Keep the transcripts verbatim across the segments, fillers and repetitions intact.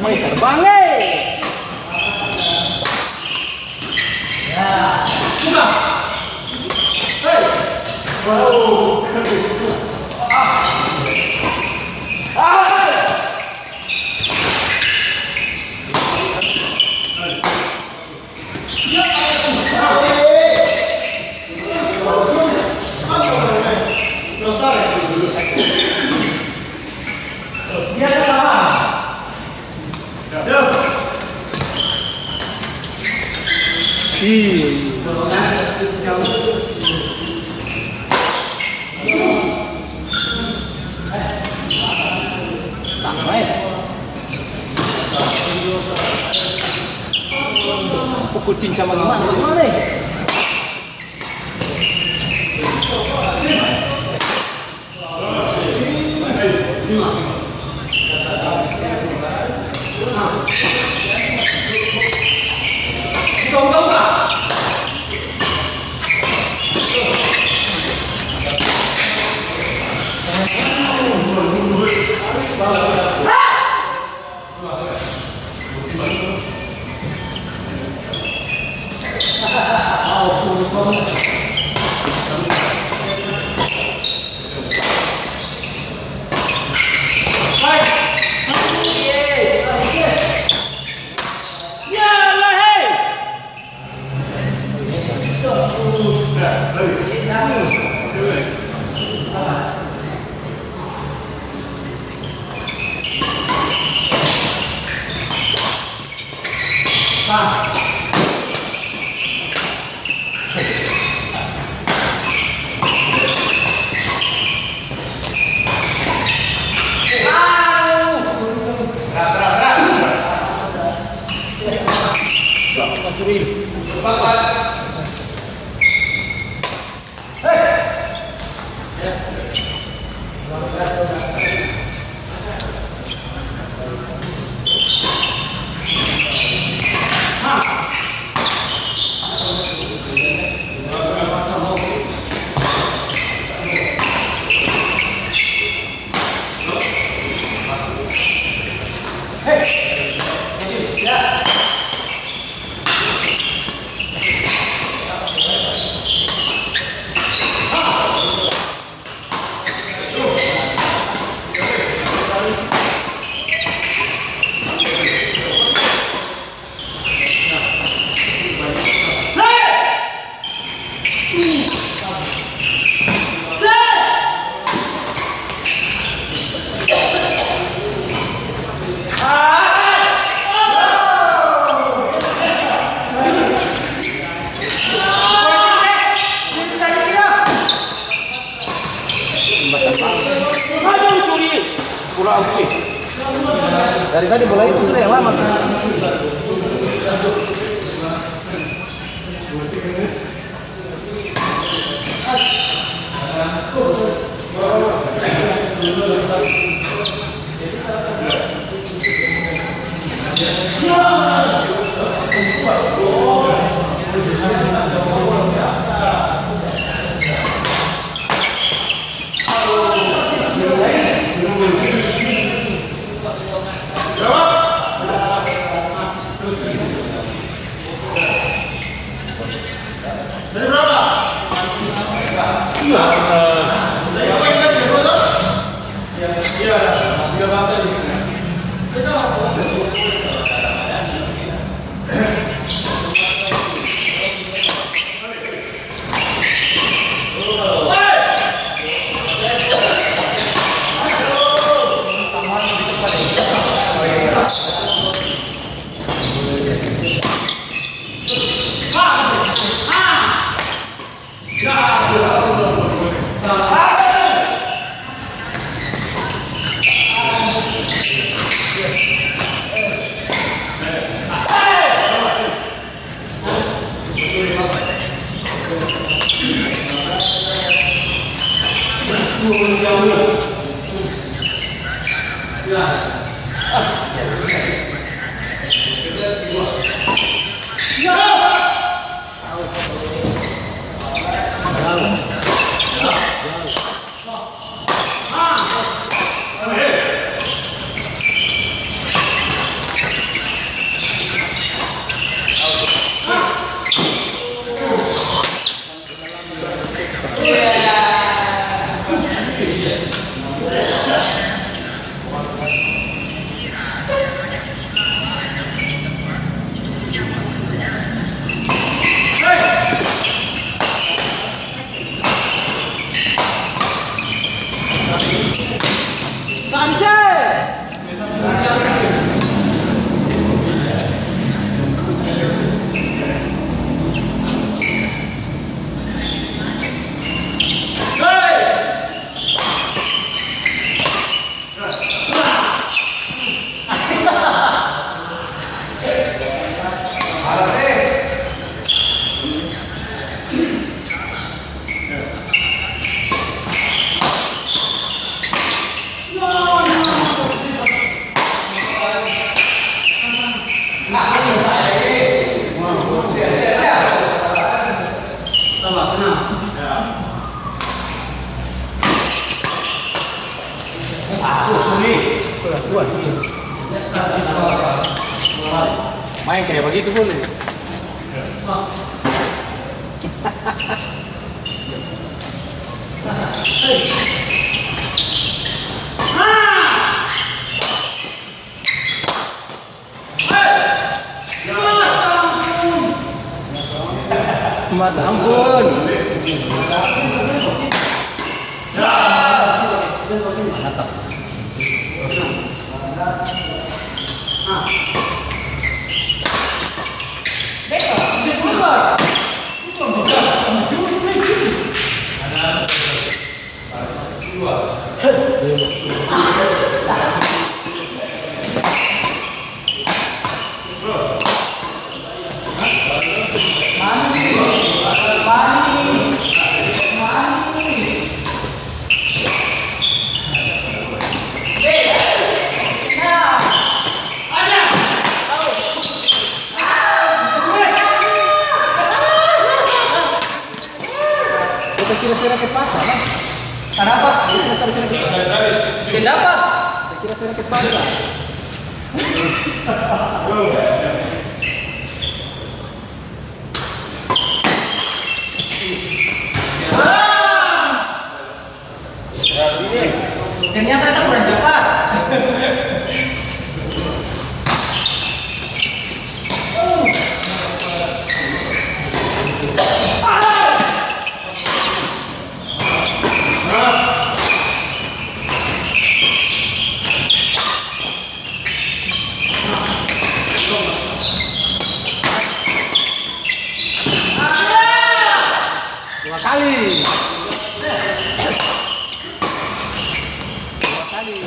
Mai terbang, eh. Iya, iya. Tangan, eh. Pukul cincang bagaimana, bagaimana, eh? Dari tadi bola itu sudah yang lama. Maeng kaya bagitu boleh. Mas ampun. Beta kira seng dapa pasa, bang. Kanapa? Beta kira seng dapa pasa. Seng dapa? Beta kira seng dapa pasa. Ternyata kita kurang cepat. Dua kali. Dua kali.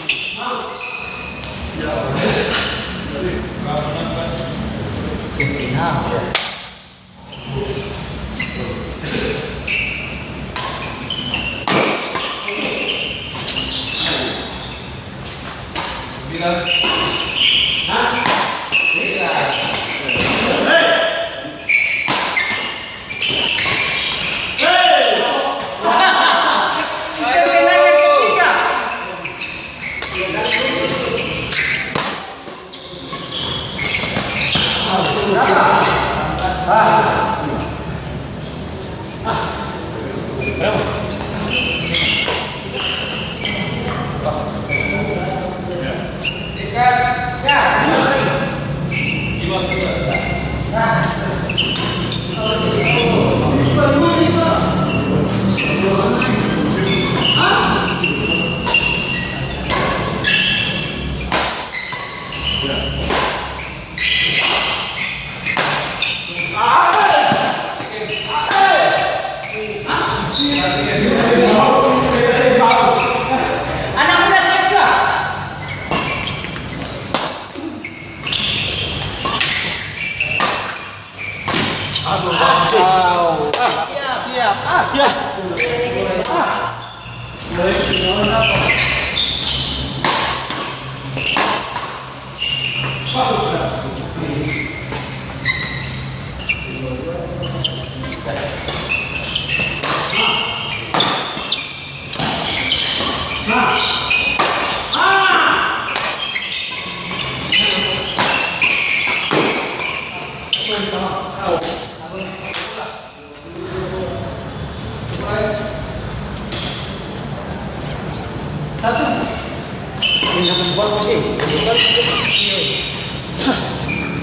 Aduh, bagus. Au. Ah, siap. Ah, siap. Ah.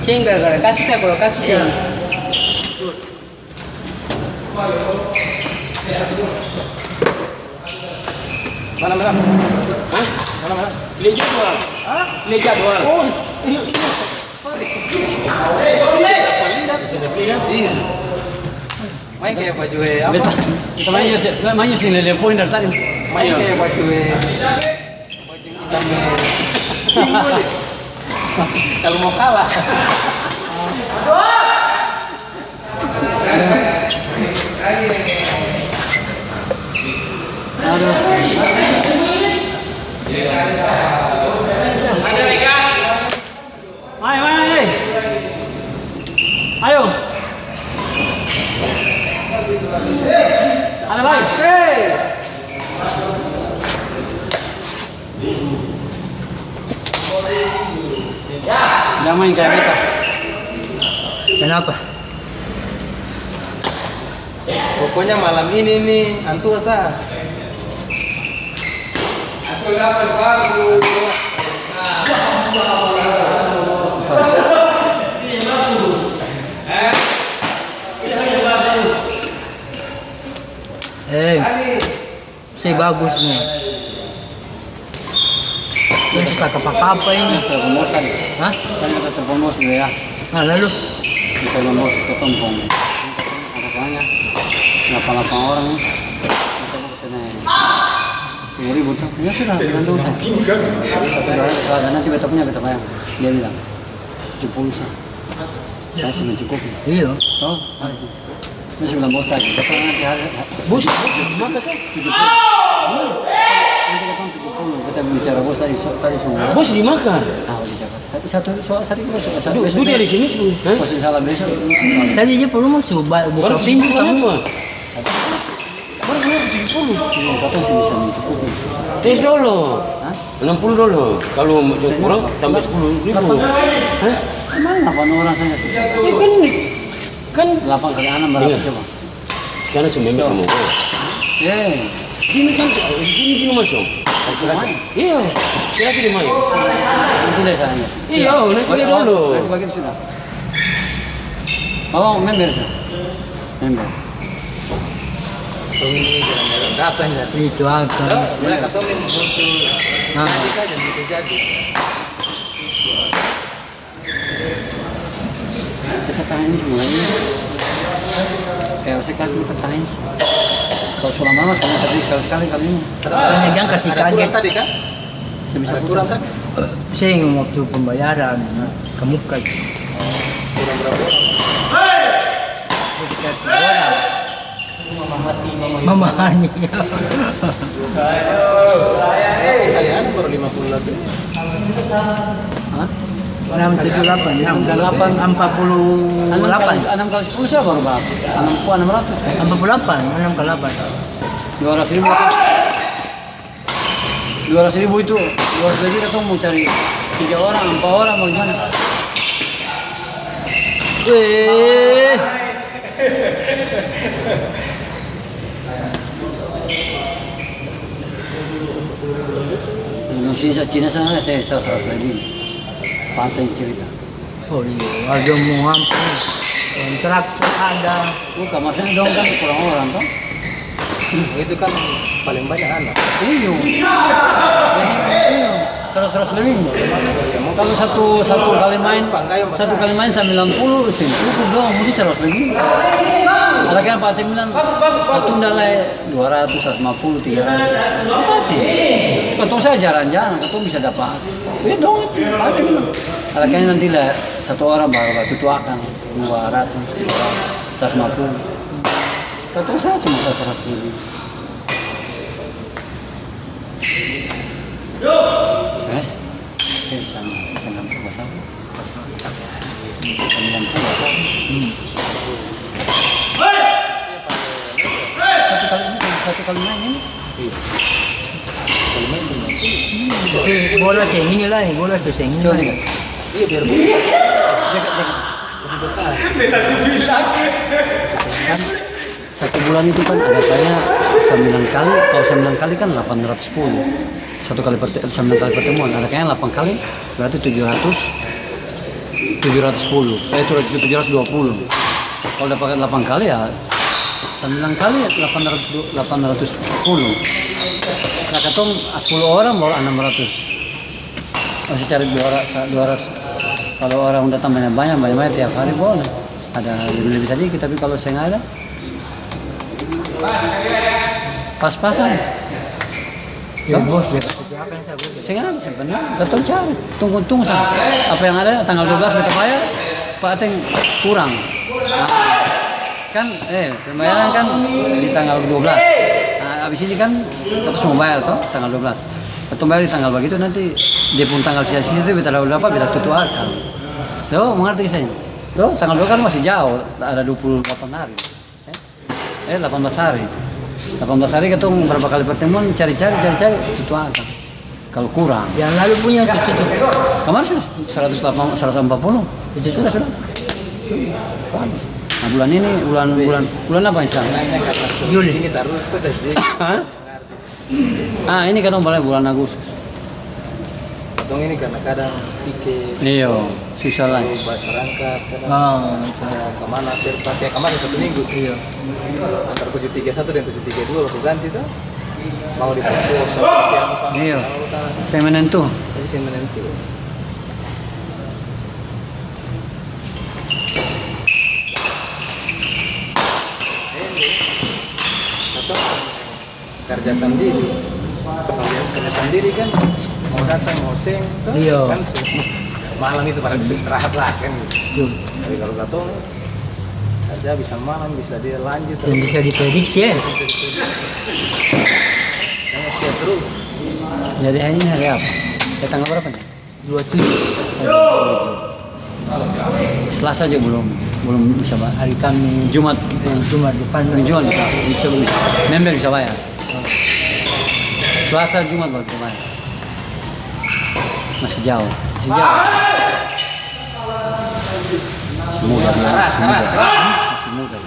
Seng, gara-gara kaki sa, kalau kaki seng. Mana, mana? Hah? Mana, mana? Lia jadwal. Hah? Lia jadwal. Oh, iya, iya. Sorry. Iya. Maeng kaya baju, eh, apa? Beta, beta maeng seng, maeng seng lele poin dari tadi. Maeng kaya baju, eh. Kalo mo kalah. Ayo. Ada lai. Jang main kaya beta. Kenapa? Pokoknya malam ini nih, antua sa. Eh. Se bagus ni. Ini su takapa-kapa ini. Kan telepon bos tadi. Hah? Kan kita telepon bos dulu ya. Nah, lalu? Kita telepon bos, kita telepon. Ada soalnya. Lapan-lapan orang ni. Kita mau kesana ya. Sepuluh ribu tuh. Ya sudah, bilang dulu saja. Satu dolar, kalau ada nanti beta punya, beta bayar. Dia bilang, tujuh puluh sa. Saya sudah mencukupi. Iya. Oh, baik. Ini sudah bos tadi. Bos, bos, di mana, Kak? Tujuh puluh. Nanti katong tujuh puluh. Kita bicara bos tadi, so, tadi semua. Bos di mana? Ah, di Jakarta. Tapi satu, so, satu, satu, satu, satu, dia di sini, hah? Posisi salam besok. Tadi dia perlu masuk, ba-, buka pintu, kamu. Baru, baru tujuh puluh. Iya, katong sih bisa mencukupi. Tes dolo. Hah? Enam puluh dolo. Kalau macam kurang, tambah sepuluh ribu. Hah? Emang delapan orang saja susah? Iya kan, kan. Delapan kali enam berapa coba? Sekarang cuma ini kamu. Eh. Ini kan, di sini, di rumah, so. Iya. Saya sih main. Itu dari saya. Iya, nanti dia dolo. Bagi, bagi sudah. Oh, member, sir. Member. Katong ini jalan-jalan datang ya. Itu apa? Mulai katong ini muncul. Nah. Jadi saja, gitu jadi. Kita tangan ini mulai. Kayak saya kasih kita tangan. Kalau selama lama, saya tadi sekali-sekali kali ini. Ada, ada aturan tadi, kan? Sebisa ada aturan tadi? Seng, waktu pembayaran, kamu kan. Kurang berapa orang? Sekitar tiga orang. Mamahani. Kalian baru lima puluh lebih. Hah? Enam tujuh delapan, enam delapan, empat puluh delapan. Enam kali, enam kali sepuluh siapa baru berapa? Enam puluh, enam ratus. Empat puluh delapan, enam kali delapan. Dua ratus ribu. Dua ratus ribu itu, dua ratus lebih katong mo cari tiga orang, ampa orang, bagemana? Weh. Indonesia, Cina sana, saya seratus lebih. Paten cerita. Oh iya, ada mau ampun. Kontrak ada. Bukan, maksudnya dong kan kurang orang, toh? Itu kan paling banyak anak. Iya. Iya. Seratus, seratus lebih. Kalau satu, satu kali main, satu kali main sembilan puluh, seng cukup dong, mesti seratus lebih. Ada kan Pak Tim bilang, "Tunda lai." Dua ratus, seratus lima puluh, tiga ratus. Apa ti? Katong sa jarang-jarang, katong bisa dapa. Iya dong, itu. Ada bilang. Ada kayaknya nanti lah, satu orang baru batutu akang dua ratus, seratus lima puluh. Katong sa cuma seratus ribu. Eh? Eh, sama, sama, sama, sama. Sembilan puluh. Hmm. Satu kali, satu kali main ini? Iya. Kali main sembilan puluh. Bola seng ini lai, bola su seng ini lai. Iya, biar bola. Jaga, jaga. Lebih besar. Beta su bilang. Kan? Satu bulan itu kan ada kayaknya sembilan kali, kalau sembilan kali kan delapan ratus sepuluh. Satu kali perte-, sembilan kali pertemuan, ada kayaknya delapan kali, berarti tujuh ratus, tujuh ratus sepuluh. Eh, tujuh ratus, tujuh ratus dua puluh. Kalau dapat delapan kali ya, sembilan kali delapan ratus, delapan ratus sepuluh. Nah, katong sepuluh orang baru enam ratus. Masih cari dua ratus, dua ratus. Kalau orang datang banyak-banyak, banyak-banyak tiap hari boleh. Ada lebih-lebih sadiki, tapi kalau seng ada, pas-pasan. Iya, bos, dia kasih apa yang saya beli? Seng ada, seng pernah. Katong cari, tunggu-tunggu sana. Apa yang ada, tanggal dua belas beta bayar, Pak Ateng kurang. Nah, kan, eh, pembayaran kan di tanggal dua belas. Nah, abis ini kan katong su mo bayar to, tanggal dua belas. Katong bayar di tanggal bagitu, nanti dia pung tanggal sisa-sisa itu beta dapat, beta tutu akang. Tuh, mengerti seng? Loh, tanggal dua kan masih jauh, ada dua puluh delapan hari. Eh, eh, delapan belas hari. Delapan belas hari katong berapa kali pertemuan, cari-cari, cari-cari, itu akang. Kalau kurang. Yang lalu punya sudah cukup. Kemarin sudah seratus delapan, seratus empat puluh. Itu sudah, sudah. Sudah. Nah, bulan ini, bulan, bulan, bulan apa, insya Allah? Juli. Hah? Ah, ini katong bale bulan Agustus. Katong ini karna kadang tiket, iyo, susah lai. Lalu ba-, barangkat, kadang, ah, ada kamana, serta tiap kamana satu minggu. Iyo. Antara tujuh tiga satu dan tujuh tiga dua waktu ganti to, mau di Papua, sama siapa, sama, iyo, sama sana. Seng menentu. Jadi seng menentu. Ini, atau karja sandiri. Kalo yang karja sandiri kan, mau datang, mau seng, to? Iyo. Kan su-, malam itu pada bisa istirahat lah, kan. Betul. Tapi kalo katong, karja bisa malam, bisa dia lanjut. Yang bisa diprediksi, ya? Bisa diprediksi. Makanya siap terus. Jadi, ini hari apa? Ya, tanggal berapa nih? Dua tujuh. Selasa aja belum, belum bisa, Pak. Hari Kamis. Jumat. Eh, Jumat depan. Hari Jumat bisa, bisa, bisa. Member bisa bayar. Selasa, Jumat baru bisa bayar. Masih jauh. Masih jauh. Masih muda, masih muda. Masih muda.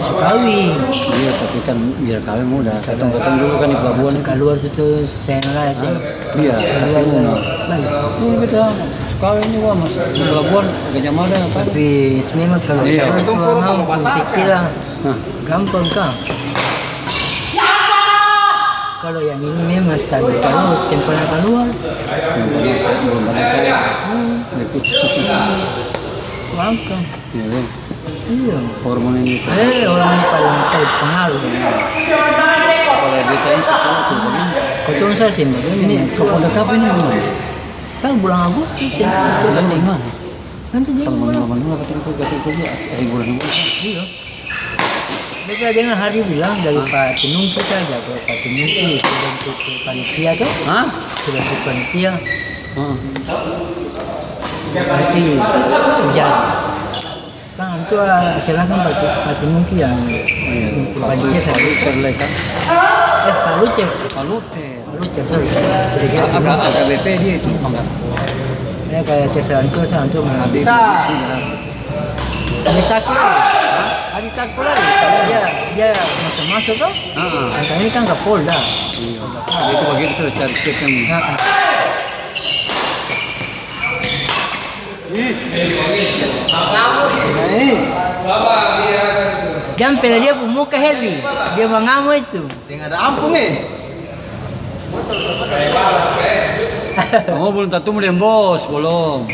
Kawing. Iya, tapi kan biar kawing muda. Katong-katong dulu kan di pelabuhan. Kaluar situ, seng lah, seng. Iya, kaluar tapi muda. Baik. Dulu kita kawing juga masih di pelabuhan, Gajah Mada, kan? Tapi memang kalau, iya, kita orang kecil lah, hah, gampang, Kang. Kalau yang ini memang standar, kalau seng pernah kaluar. Belum pernah, saya belum pernah cari. Hmm. Itu. Gampang. Iya, weh. Iya. Hormon ini. Eh, orang ini paling, paling pengaruh. Kalau dia tanya sepuluh, sudah begini. Katong sa sih, ini. Kapolda kapan ini, Bang? Kan bulan Agustus, ya. Bulan lima. Nanti dia. Kalau bulan, bulan, bulan, katong tuh, katong tuh, eh, bulan, bulan. Iya. Beta dengar Hari bilang dari, hah? Pak Tinungki saja, kalau Pak Tinungki sudah ikut panitia tuh. Hah? Sudah ikut panitia. Hah. Nanti hujan. Kan antua silakan Pak Ti-, Pak Tinungki yang, oh, iya, untuk panitia saja. Pak Luter, kan? Eh, Pak Luter. Pak Luter. Pak Luter, sorry. Sudah kira A K, Tinungki. A K B P dia itu, Bang. Ya, kayak Cesar Antua, Cesar Antua mana? Bisa. Ada satu lagi. Ada satu lagi. Kalau dia, dia masuk-masuk tuh. Heeh. Yang ini kan Kapolda. Iya. Itu bagian sudah cari cek yang, heeh. Jang pela dia pung muka, Heri. Dia mangamu itu. Seng ada ampung, eh. Kamu belum tatumu deng bos, belum.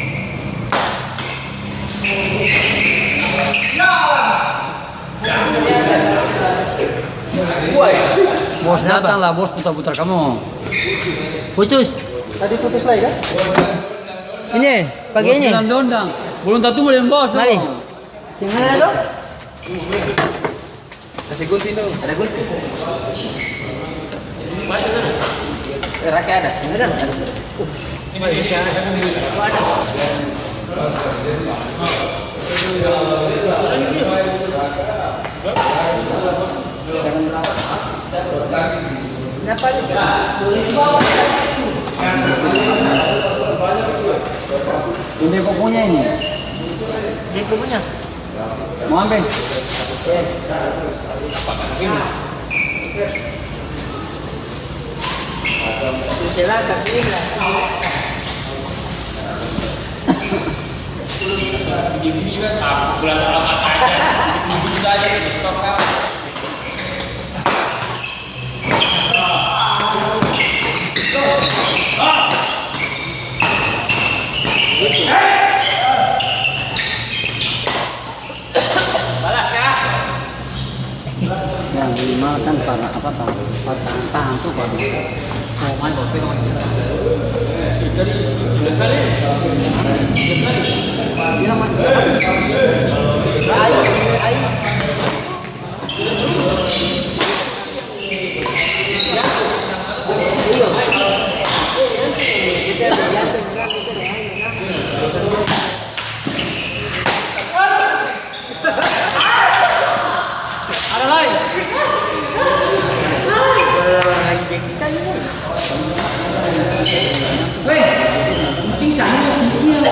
Bos datang lah, bos putar-putar kamu. Putus. Tadi putus lagi, kan? Ini, pake ini. Bos bilang dondang. Belum tatumu deng bos, mari. Dong. Di mana, dong? Kasih gunting dong. Ada gunting? Eh, rake ada? Ada. Ini kokonya ini. Ini kokonya. Mo ambe? Bunyi-bunyi kan sa-, bulan Salama saja. Bunyi-bunyi saja, stop kan. Yang lima kan para apa, tahan, tahan, tahan tuh, Pak. Oh, main bola, main bola. Dia main bola. Weh, kucing cahaya sisinya.